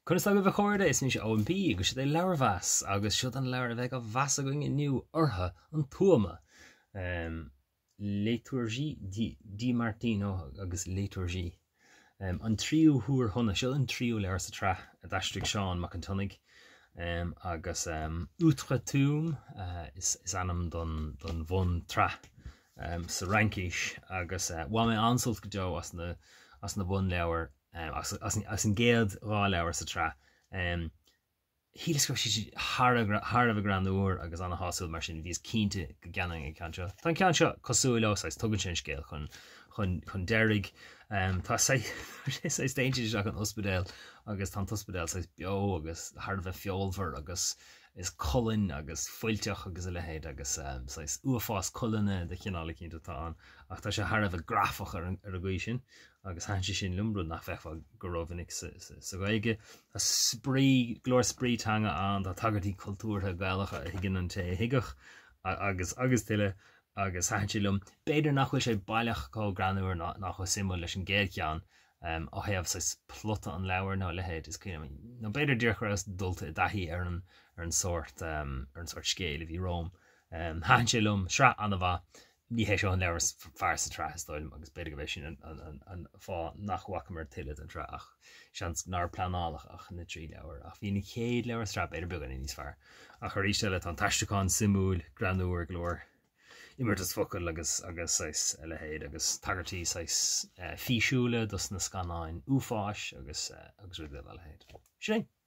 Conas tá agaibh a chairde? Is mise Eoin P agus seo é Leabharmheas agus seo an leabhar a bheidh á mheas againn inniu, Ortha an Tuama. Létourgie Di Martino agus Létourgie. An tríú huair shona, seo an tríú leabhar sa tsraith a d'aistrigh Seán Mac an tSionnaigh agus Outre-Tombe is ainm don bhun-tsraith sa Fhraincis agus bhain mé an-sult go deo as na as na bunleabhair as an gcéad dhá leabhar sa tsraith. Shíleas go raibh siad thar a bheith greannmhar agus an-shásúil mar sin bhíos cinnte go gceannóinn an ceann seo. Tá an ceann seo cosúil leo, saghas tugann sé an scéal chun chun chun deiridh. Tá saghas saghas téann siad isteach in ospidéal agus tá an t-ospidéal saghas beo agus thar a bheith feolmhar agus is colainn agus fuilteach agus a leithéid agus saghas uafás colainne de chineál eicínt atá ann ach tá sé thar a bheith grafach ar an ar an gcaoi sin. agus thaitin sé sin liom, rud nach bhfeicfeá go rómhinic sa Ghaeilge. Tá spraoi, go leor spraoi teanga ann, tá tagairtí cultúrtha Gaelacha a thuigeann an té a thuigfeadh agus agus tuilleadh agus thaitin sé liom. B'fhéidir nach bhfuil sé baileach chomh greannmhar ná ná chomh suimiúil leis an gcéad cheann ó thaobh saghas plota an leabhair nó a leithéid, is cuimhin liom, nó b'fhéidir díreach go rabhas dulta i dtaithí ar an ar an sórt ar an sórt scéil a bhí romham. Thaitin sé liom, sraith an-mhaith. Ní hé seo an leabhar is fearr sa tsraith, is dóigh liom, agus b'fhéidir gurb é sin an fáth nach bhfacamar tuilleadh den tsraith, ach seans nár pleanáladh ach na trí leabhar. Ach bhí an chéad leabhar sa tsraith b'fhéidir beagáinín níos fearr. Ach arís eile, tá an t-aistriúchán suimiúil, greannmhar go leor imeartas focal agus agus saghas a leithéid agus tagairtí saghas físiúla dos na scannáin uafáis agus agus rudaí dá leithéid. Sin é.